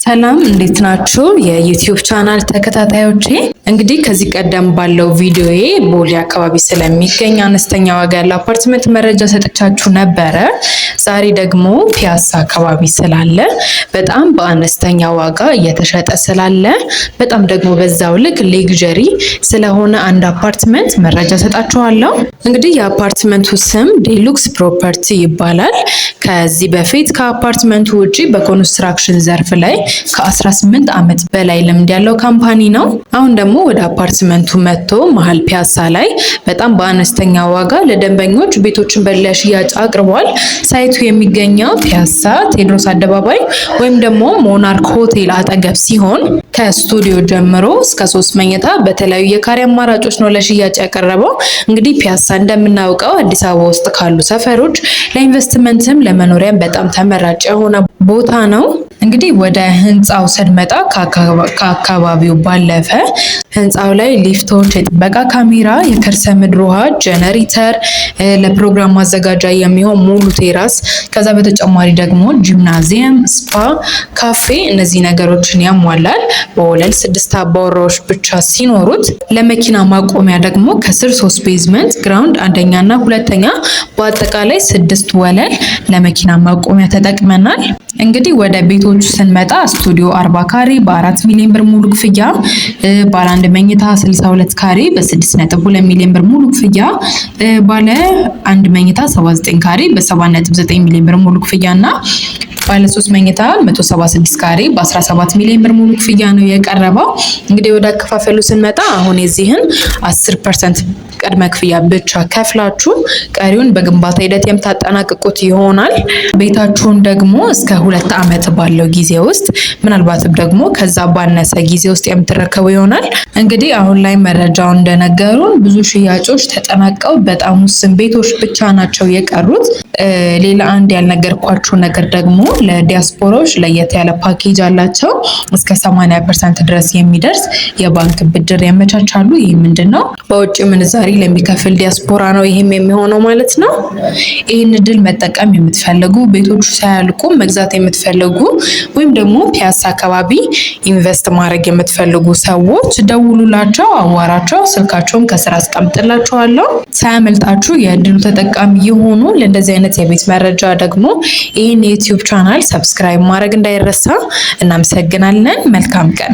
ሰላም፣ እንዴት ናችሁ? የ YouTube channel ተከታታዮቼ፣ እንግዲህ ከዚህ ቀደም ባለው ቪዲዮዬ ቦሌ አካባቢ ስለሚገኝ አነስተኛ ዋጋ ያለው አፓርትመንት መረጃ ሰጥቻችሁ ነበረ። ዛሬ ደግሞ ፒያሳ አካባቢ ስላለ፣ በጣም በአነስተኛ ዋጋ እየተሸጠ ስላለ፣ በጣም ደግሞ በዛው ልክ luxury ስለሆነ አንድ አፓርትመንት መረጃ ሰጣችኋለሁ። እንግዲህ የአፓርትመንቱ ስም Deluxe Property ይባላል። ከዚህ በፊት ከአፓርትመንቱ ውጪ በኮንስትራክሽን ዘርፍ ላይ ከ18 ዓመት በላይ ልምድ ያለው company ነው። አሁን ደግሞ ወደ አፓርትመንቱ መጥቶ መሀል ፒያሳ ላይ በጣም በአነስተኛ ዋጋ ለደንበኞች ቤቶችን ለሽያጭ አቅርቧል። Site ኡ የሚገኘው ፒያሳ ቴዎድሮስ አደባባይ ወይም ደግሞ ሞናርክ ሆቴል አጠገብ ሲሆን ከስቱዲዮ ጀምሮ እስከ 3 መኝታ በተለያዩ የካሬ አማራጮች ነው ለሽያጭ ያቀረበው። እንግዲህ ፒያሳ እንደምናውቀው አዲስ አበባ ውስጥ ካሉ ሰፈሮች ለኢንቨስትመንትም ለመኖሪያም በጣም ተመራጭ የሆነ ቦታ ነው። እንግዲህ ወደ ህንፃው ስንመጣ ከአካባቢው ባለፈ ህንፃው ላይ ሊፍቶች፣ የጥበቃ ካሜራ፣ የከርሰ ምድር ውሃ፣ ጀነሬተር፣ ለፕሮግራም ማዘጋጃ የሚሆን ሙሉ terrace፣ ከዛ በተጨማሪ ደግሞ ጂምናዚየም፣ spa፣ ካፌ እነዚህ ነገሮችን ያሟላል። በወለል 6 አባወራዎች ብቻ ሲኖሩት ለመኪና ማቆሚያ ደግሞ ከስር 3 basement፣ ground አንደኛና ሁለተኛ፣ በአጠቃላይ 6 ወለል ለመኪና ማቆሚያ ተጠቅመናል። እንግዲህ ወደ ቤቶቹ ስንመጣ ስቱዲዮ 40 ካሬ በ4 ሚሊዮን ብር ሙሉ ክፍያ፣ ባለ አንድ መኝታ 62 ካሬ በ6.2 ሚሊዮን ብር ሙሉ ክፍያ፣ ባለ አንድ መኝታ 79 ካሬ በ7.9 ሚሊዮን ብር ሙሉ ክፍያ እና ባለ 3 መኝታ 176 ካሬ በ17 ሚሊዮን ብር ሙሉ ክፍያ ነው የቀረበው። እንግዲህ ወደ አከፋፈሉ ስንመጣ አሁን የዚህን 10% ቅድመ ክፍያ ብቻ ከፍላችሁ ቀሪውን በግንባታ ሂደት የምታጠናቅቁት ይሆናል። ቤታችሁን ደግሞ እስከ 2 ዓመት ባለው ጊዜ ውስጥ፣ ምናልባትም ደግሞ ከዛ ባነሰ ጊዜ ውስጥ የምትረከቡ ይሆናል። እንግዲህ አሁን ላይ መረጃው እንደነገሩን ብዙ ሽያጮች ተጠናቀው በጣም ውስን ቤቶች ብቻ ናቸው የቀሩት። ሌላ አንድ ያልነገርኳችሁ ነገር ደግሞ ለዲያስፖራዎች ለየት ያለ ፓኬጅ አላቸው። እስከ 80% ድረስ የሚደርስ የባንክ ብድር ያመቻቻሉ። ይህ ምንድን ነው? በውጭ ምንዛሪ ለሚከፍል ዲያስፖራ ነው ይህም የሚሆነው ማለት ነው። ይህን እድል መጠቀም የምትፈልጉ፣ ቤቶቹ ሳያልቁ መግዛት የምትፈልጉ ወይም ደግሞ ፒያሳ አካባቢ invest ማድረግ የምትፈልጉ ሰዎች ደውሉላቸው፣ አዋራቸው። ስልካቸውን ከስር አስቀምጥላችኋለሁ። ሳያመልጣችሁ የእድሉ ተጠቃሚ የሆኑ። ለእንደዚህ አይነት የቤት መረጃ ደግሞ ይህን የ YouTube channel subscribe ማድረግ እንዳይረሳ። እናመሰግናለን። መልካም ቀን።